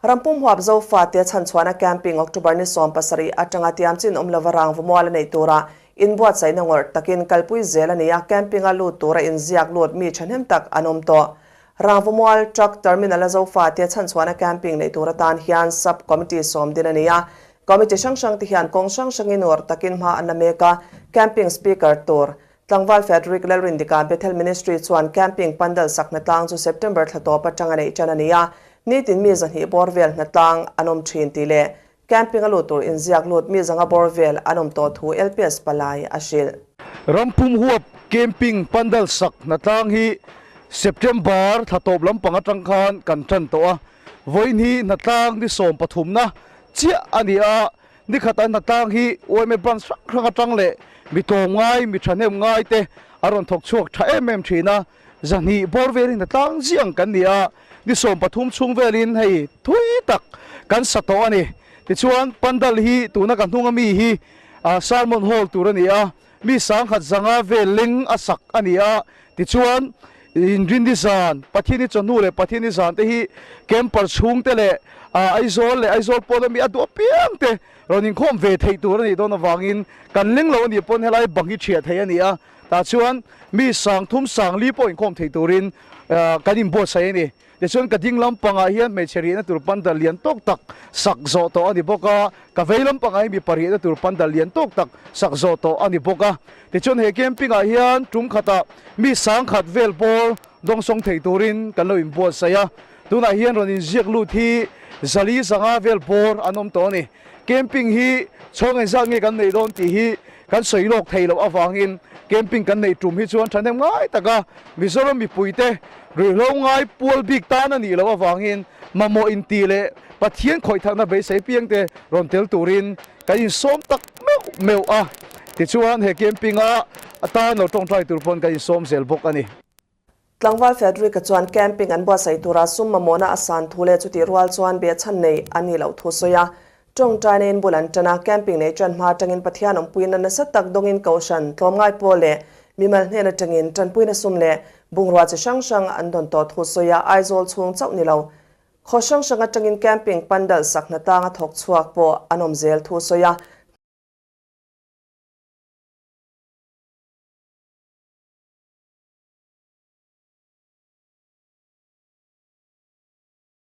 Rampum huap Zofate chhanchhuahna camping October ni 17 atanga tiamchin awm lova rangvamual a neih tura inbuatsaihna ngawrh takin kalpui zel a ni a, camping-a lut tura inziak lut mi thahnem tak an awm tawh. Rangvamual Truck Terminal-a Zofate chhanchhuahna camping neih tur atan hian Sub Committee sawm din a ni a, Committee hrang hrang te hian kawng hrang hrangin ngawrh takin hma an la mek a, camping speaker tur Tlangval Frederick Lalrindika Bethel Ministry chuan camping pandal sak hnatlang chu September thla tawp atanga neih tan a ni a, nitin mi 200 bawr vel hnatlang an awm thin tih leh camping a lut tur inziak lut mi 500 bawr vel an awm tawh thu LPS palai a hrilh. Rampum huap camping pandal sak hnatlang hi September thla tawp lampang atang khan kan tan tawh a, vawiin hi hnatlang ni 13na chiah a ni a, Ni khat an hnatlang hi yma branch hrang hrang atang leh mi tlawm ngai, mi thahnem ngai te a rawn thawk chhuak tha em em thin a, 200 bawr velin hnatlang ziang kan ni a, ni 13 chhung velin hei thui tak kan sa tawh a ni. Tichuan pandal hi tuna ka hnunga mi hi sermon hall tur a ni a, mi 1050 vel leng a sak a ni a, tichuan Inrinni zan, Pathiani chawhnu leh Pathiani zan te hi camper chhung te leh Aizawl leh Aizawl pawn ami a duh apiang te rawn inkhawm ve theih tur a nih dawn avangin kan leng lo a nih pawn helai bang hi thiah theih a ni a, tah chuan mi 3000 4000 pawh inkhawm thei turin kan inbuatsaih a ni. Tichuan ka ding lampangah hian hmeichhe rihna tur pandal lian tawk tak sak zawh tawh a ni bawk a, ka vei lampangah hian mipa rihna tur pandal lian tawk tak sak zawh tawh a ni bawk a. Tichuan he camping ah hian tum khatah mi 1000 vel bawr dawngsawng thei turin kan lo inbuatsaih a, tunah hian rawn inziak lut hi 450 vel bawr an awm tawh a ni. Camping hi chhawng engzat nge kan neih dawn tih hi kan sawi lawk thei loh avangin camping kan neih tum hi chuan thahnem ngai taka Mizoram mipuite ruihhlo ngai pual bik tan a nih loh avangin mamawh intih leh Pathian khawih thatna beisei piangte rawn tel turin kan insawm tak meuh meuh a. Tichuan he camping-a atan lo tawngtai tur pawn kan insawm zel bawk a ni. Tlangval Frederick-a chuan camping an buatsaih tura sum mamawhna a san thu leh chutih rual chuan behchhan nei a nih loh thu sawi a. Tawngtaina in bul an tan a, camping nei tan hma atangin Pathian awmpuina nasa tak dawngin kohhran, tlawmngai pawl leh mimal hnen atangin tanpuina sum leh bungrua chi hrang hrang an dawn tawh thu sawi a, Aizawl chhung chauh ni lo. Khaw hrang hrang atangin camping pandal sak hnatang a thawk chhuak pawh an awm zel thu sawi a.